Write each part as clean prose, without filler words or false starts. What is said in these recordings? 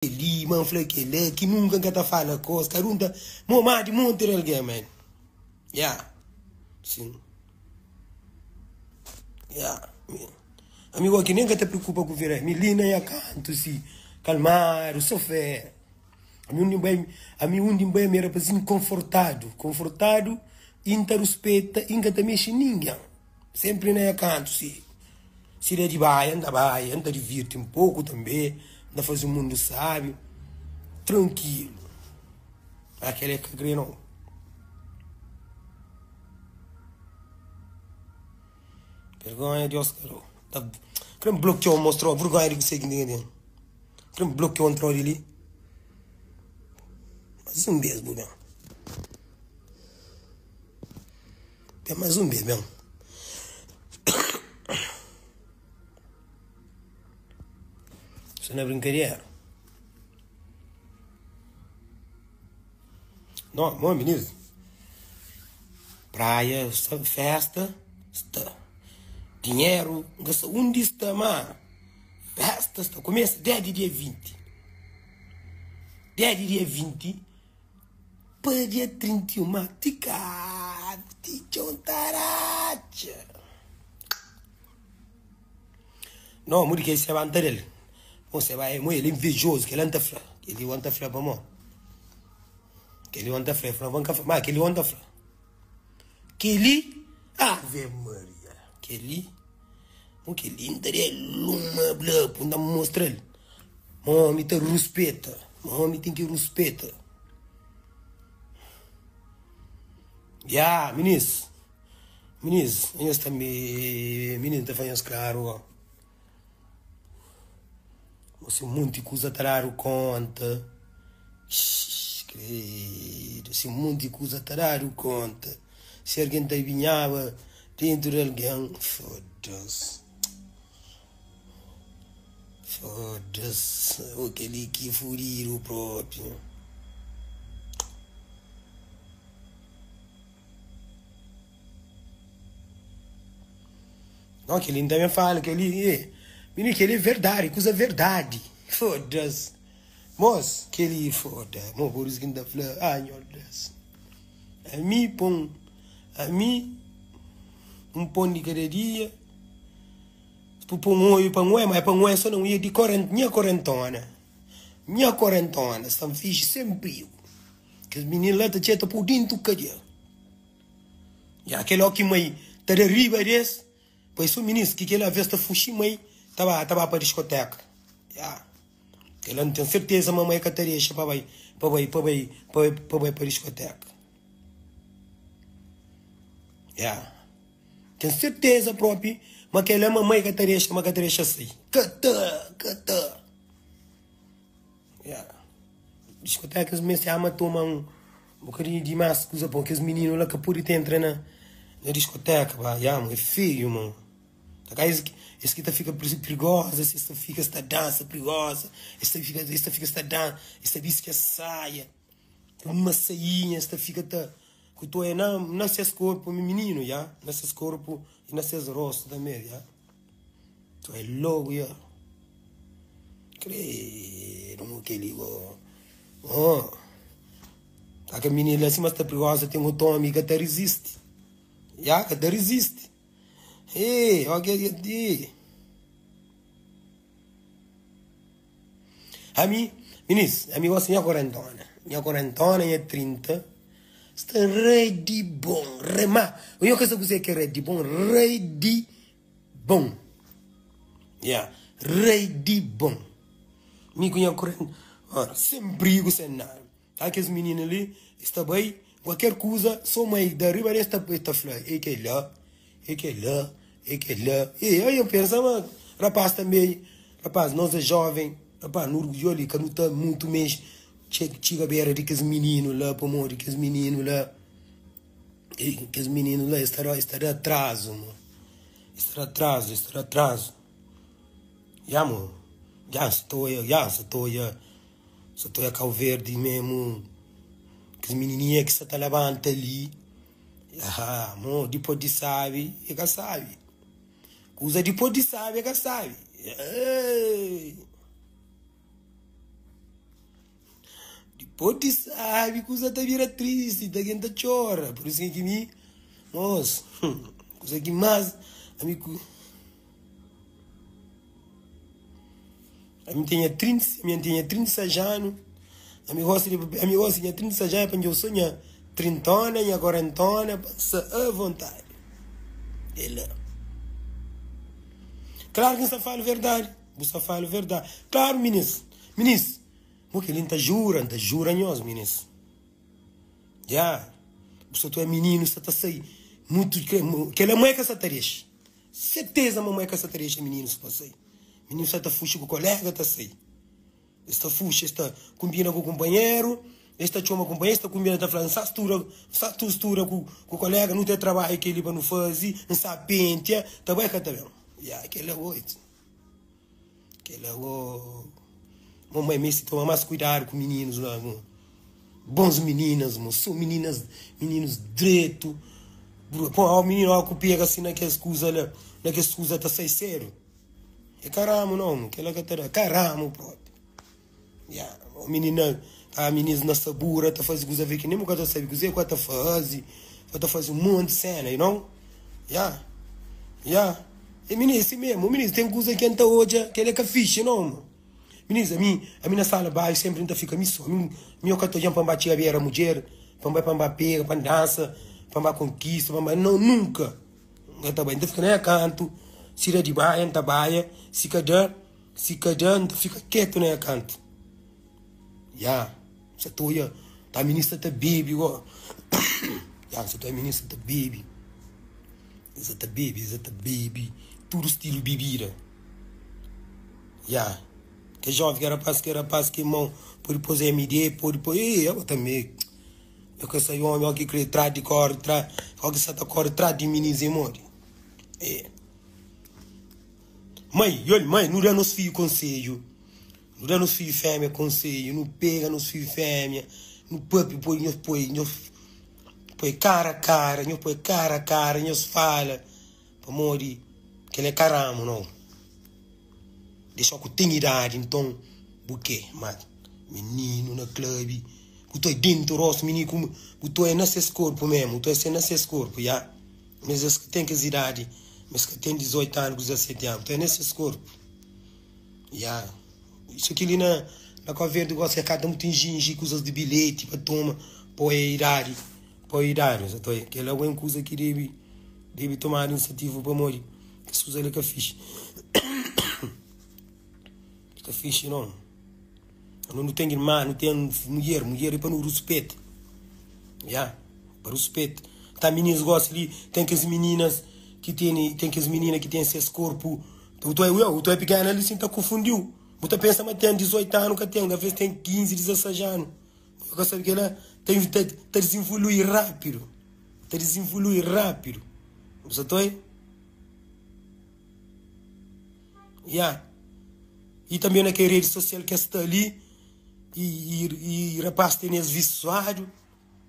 Kel-li, ma N fla kel-la, ki nunka N ka ta fala kos, kada un ta mo má di monti di algen, man. Ya, sin. Ya, ami gosi nen ka ta preokupa ku vida, mi li na nha kantu si, kalmadu, so fé. Ami undi N bai, ami undi N bai ami é rapazinhu konfortadu, konfortadu i N ta ruspeta i N ka ta mexe ningen. Sempri na nha kantu si Si da di baia N ta baia N ta divirti un poku tanbe N ta faze mundu sabi Trankilu Ma kel-li ka kre nau Vergonha Dios ka dau Ta kre blokiau mostrau vergonha di kuse ki N ten Kre blokiau N trau di li Mas un bes bu ben. Ten más un bes ben. Sta na brinkadera. No, mo minis. Praia, festa, sta. Dinheru, N ka sa undi sta, ma festa sta kumesa desdi dia 20. Desdi dia 20. Pa dia 31 ma ti kabu ti txon ta ratxa. No modi ki seba nta del mo seba mo el invejozu kila nta fla keli wan ta fla pamo keli wan ta fla el fla pa nka fla ma keli wan ta fla keli ave maria keli mo keli nta del uma bla pu nta mostral Ma omi ta ruspeta, ma omi ten ki ruspeta. Ya, minis, minis, nhos tanbe, minis, N ta fla nhos klaru go. Si un monti kuza ta dadu konta, ixxx, kredu, si un monti kuza ta dadu konta, si algen ta binhaba dentu di algen, foda-s. Foda-s, oh kel-li ki fudidu propi. Não, kel-li N ta ben fala, kel-li, e, mininu, kel-li é verdadi, kuza verdadi. Foda-s. Mos, kel-li, foda, mo, por isu ki N ta fla, ah, nhor Deus. Ami pon, ami, un pon di kada dia. Bu pô un oiu pa n'oia, ma é pa n'oia só na un ia di korent, nha korentona, nha korentona sta fixi sen prigu. Kes mininu la ta txia ta pô dentu kadia. Ya kel ó ki mai ta da riba des, pa é só minis ki kel aves ta fuxi mai ta ba ta ba pa diskoteka. Ya kel la N ten serteza ma mai ka ta dexa pa bai pa bai pa bai pa bai pa diskoteka. Ya. Ten serteza propi ma kela mamai ka ta dexa ma ka ta dexa sai ka ta ka ta ya diskoteka es meste ama toma un bokadinhu di mas kuza pon kes mininu la ka pode ta entra na na diskoteka ba ya mo é feio mo ta ka es es ki ta fika prigosa es ta fika es ta dansa prigosa es ta fika es ta fika es ta dansa es ta bisti kes saia Uma sainha es ta fika ta ku toia na na ses korpu mi mininu ya na ses korpu i na ses rostu tanbe ya toia logu ya kredu mo keli go oh kaka mininu la sima sta prigosa ten otu omi ka ta rizisti ya ka ta rizisti e ok di. Ami, minis, ami gosi nha korentona, nha korentona, nha 30, sta rei di bon, rei, ma, nho ka sa kuzê ki é rei di bon, rei di bon, ya, rei di bon, mi ku nha korentona, sen brigu, sen nada. Tá kes minina li es ta bai kualker kuza so mai da riba des ta ta fla e kela e kela e kela e aí eu pensa ma rapaz também rapaz nos é jovem rapaz nu orgulho li ka nu ta mutu mes txiga bera di kes mininu la pamodi kes mininu la kes mininu la es ta da es ta da atrazu mo es ta da atrazu es ta da atrazu ya mo ya sa ta oia ya sa ta oia. Sa ta oia Kau Verdi memu Kes minininha ki sa ta labanta li Aha, mo dipos di sabi e ka sabi Kuza dipos di sabi e ka sabi Eii. Pode sabe kuza ta bira tristi, ta gen ta txora. Por isso ki mi, mos, kuza ki mas ami ku ami tinha 30, mi tinha 36 anu, ami gosta di ami gosta nha 36 anu pa njo so nha trintona, nha quarentona, pa sa a vontade. É la. Claro ki N sta fala verdade, bu sta fala verdade. Claro, minis, minis. Mo kel-li N ta jura, N ta jura nhos, minis. Ya, bu sa ta oja mininu sa ta sai mutu, kel-la mai ka sa ta dexa. Serteza ma mai ka sa ta dexa mininus pa sai. Mininus sa ta fuxi ku kolega ta sai. Es ta fuxi, es ta kunbina ku kunpanheru, es ta txoma kunpanheru, es ta kunbina ta fla, N sa studa, N sa tu studa ku kolega, nu ten trabadju kel-li pa nu faze, N sa pentia, ta bai ka ta ben. Ya, kel-la oitu. Kela go Mamãe meste toma mais cuidado com meninos lá, mo. Bons meninas, mo. Só meninas, meninos dreto. Pô, ó, menino, ó, que pega assim naquelas coisas lá, naquelas coisas tá sai sério. É caramo não, mo. Kela que tá dá, caramo próprio. Ya, ó, menina, tá meninas na sabura, tá fazer coisa ver que nem nunca tá sabe coisa que tá fazer, tá fazer um monte de cena, you know? Ya, ya. E menino, esse mesmo, menino, tem coisa que anta hoje que ele é que fixe, não, mo. Menino, a mim na sala baixo sempre tá fica mi só, mi, mi eu cato jam pa tchiga beira mulher, pa pa pa pega, pa dança, pa pa conquista, pa não, nunca. Nunca tá bem, tá fica na canto, se de baia, tá baia, se cada Si ka da, N ta fika ketu na nha kantu. Ya, N sa ta oia ta minista ta bebe go. Ya, N sa ta oia minista ta bebe. Es sa ta bebe, es sa ta bebe tudu stilu bibida. Ya, ke joven, ke rapaz, ke rapaz ke mau pode pôs MD, pode pôs. Ei, abo tanbe. Eu ka sai omi, ó ki kre tra di kore, tra, ó ki sa ta kore tra di minis é modi. E. Mai, i ol, mai, nu da nos fidju konsedju, nu da nos fidju fémia konsedju, nu pega nos fidju fémia, nu papia, poi, nhos poi, nhos poi kara kara, nhos poi kara kara, nhos fala, pamodi kel é ka ramu nau. Dexa ku ten idadi, nton bu ke? Ma mininu na klabi, bu ta dentu rostu, mininu ku bu ta oia na ses korpu memu, bu ta oia na ses korpu, ya. Mas es ka ten kes idadi, ma es ka ten 18 anu ku 17 anu, ta na ses korpu. Ya. Isso ki li na na Cabo Verde gosi é ka ta mutu injinji kuzas di bilheti pa toma pa oia idadi, pa oia idadi. Sa ta oia. Kel-la é un kuza ki debe debe tomadu inisiativu pamodi kes kuza li ka fixi. Ka fixi non. Nos nu ten irma, nu ten mudjer, mudjer é pa nu ruspeta. Ya, pa ruspeta. Ta meninas gosi li, ten kes meninas ki tene, ten kes menina ki ten ses korpu, bu ta oia, bu ta oia pikena li sin ta konfundiu. Bu ta pensa ma ten 18 anu, ka ten, talvez ten 15, 16 anu. Bu ka sabe kela, ta ta ta disinvolui rapidu, ta disinvolui rapidu. Bu sa ta oia? Ya. I tanbe na kel redi sosial ki es sta li i, i, i rapaz tene es visuadu,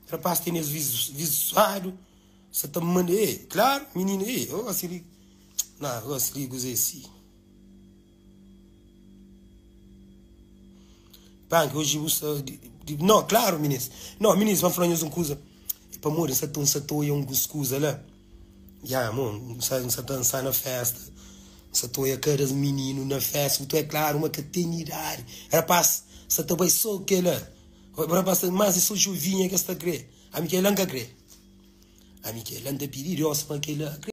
rapaz tene es visuadu, sa ta manda, ei, klaru, mininu, ei, eu gosto li, na, eu gosto li kuzê si. Panki, hoje bu sta, di, di, no, klaru, minis, no, minis, pa fla nhos un kuza, e pamodi N sa ta, N sa ta oia uns kuza la. Ya, mo, N sa, N sa ta dansa na festa, N sa ta oia kada mininu na festa, bu ta oia klaru ma ka ten idadi. Rapaz sa ta bai so kela, rapaz ta, mas é so jovinha ki es ta kre. Ami kela N ka kre. Ami kela N ta pidi Deus pa kela kre.